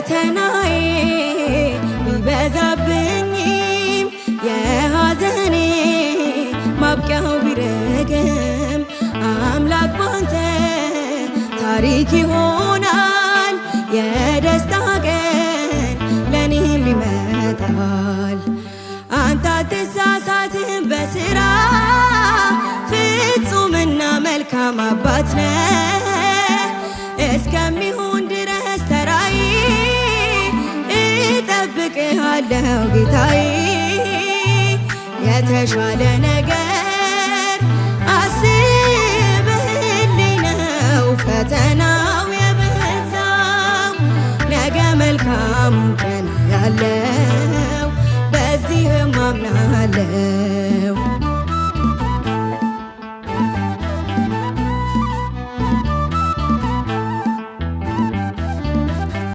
ፈተናዬ ቢበዛብኝም የሐዘኔ ማብቂያው ቢረግም አምላክ ባንተ ታሪክ ይሆናል። የደስታ ቀን ለእኔም ይመጣል። አንተ አትሳሳትም በስራ፣ ፍጹምና መልካም አባት ነህ። እስከሚሆን ድረስ ተራዬ እጠብቅሃለሁ ጌታዬ። የተሻለ ነገር አስበህልኝ ነው ፈተናው የበዛው። ነገ መልካሙን ቀን ያለው በዚህም አምናለው።